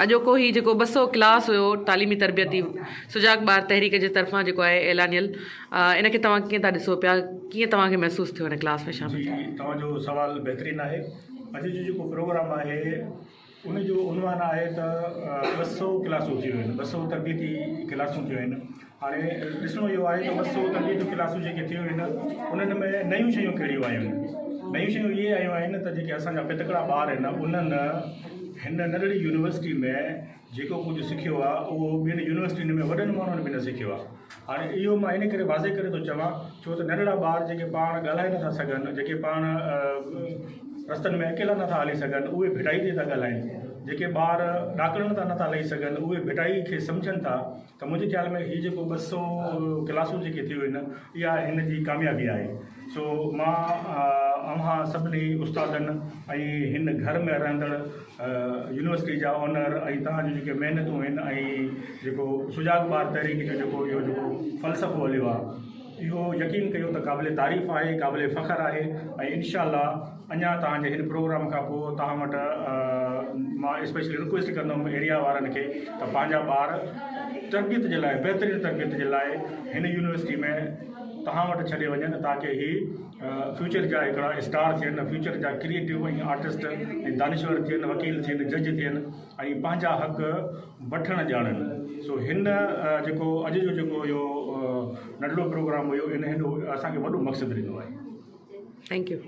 اڄوڪو هي جيڪو 200 ڪلاس هيو تعليمي تربيتي سجاڳ ٻار تحريڪ جي طرفان جيڪو آهي اعلانيل ان کي توهان ڪيئن ٿا ڏسو پيا ڪيئن توهان کي محسوس ٿيو ان ڪلاس ۾ شامل جي توهان جو سوال بهترين آهي. اڄ جو جيڪو پروگرام آهي ان جو عنوان آهي ته 200 ڪلاسون ٿيون آهن، 200 تربيتي ڪلاسون ٿيون آهن. هاڻي ڏسڻو اهو آهي ته 200 تربيتي ڪلاسون جيڪي ٿيون آهن انهن ۾ نيون شيون ڪهڙيون آيون آهن. نيون شيون اهي آيون آهن ته جيڪي اسان جا پتڪڙا ٻار آهن انهن هن ننڍڙي يونيورسٽي ۾ جيڪو ڪجهه سکيو آهي اهو ٻين يونيورسٽين ۾ وڏن ماڻهن به نه سکيو آهي. هاڻي اهو مان ان ڪري واضح ڪري ٿو چوان ڇو ته ننڍڙا ٻار جيڪي پاڻ ڳالهائي نٿا سگهن، جيڪي پاڻ رستن ۾ اڪيلا نٿا هلي سگهن اهي ڀٽائي تي ٿا ڳالهائين، جيڪي ٻار ڏاڪڻن تان نٿا لهي سگهن اهي ڀٽائي کي سمجهن ٿا ته منهنجي خيال ۾ هي جيڪو 200 ڪلاسون جيڪي ٿيون آهن اها هن جي ڪاميابي آهي. سو مان اوهان سڀني استادن ۽ هن گهر ۾ رهندڙ يونيورسٽي جا اونر ۽ توهان جون جيڪي محنتون آهن ۽ جيڪو سجاڳ ٻار تحريڪ جو جيڪو اهو جيڪو فلسفو هليو آهي اهو يقين ڪيو ته قابل تعريف آهي قابل فخر آهي ۽ انشاء الله اڃا توهان جي هن پروگرام کان پوء توهان وٽ مان اسپيشلي رڪويسٽ ڪندم ايريا وارن کي ته پنهنجا ٻار تربيت جي لاء بهترين تربيت جي لاء هن يونيورسٽي ۾ توهان وٽ ڇڏي وڃن تاڪه هي فيوچر جا هڪڙا اسٽار ٿين، فيوچر جا ڪريئيٽو ۽ آرٽسٽ ۽ دانشور ٿين، وڪيل ٿين، جج ٿين ۽ پنهنجا حق وٺڻ ڄاڻن. سو هن جيڪو اڄ جو جيڪو اهو ننڍڙو پروگرام هيو ان هن اسان کي وڏو مقصد ڏنو آهي. Thank you.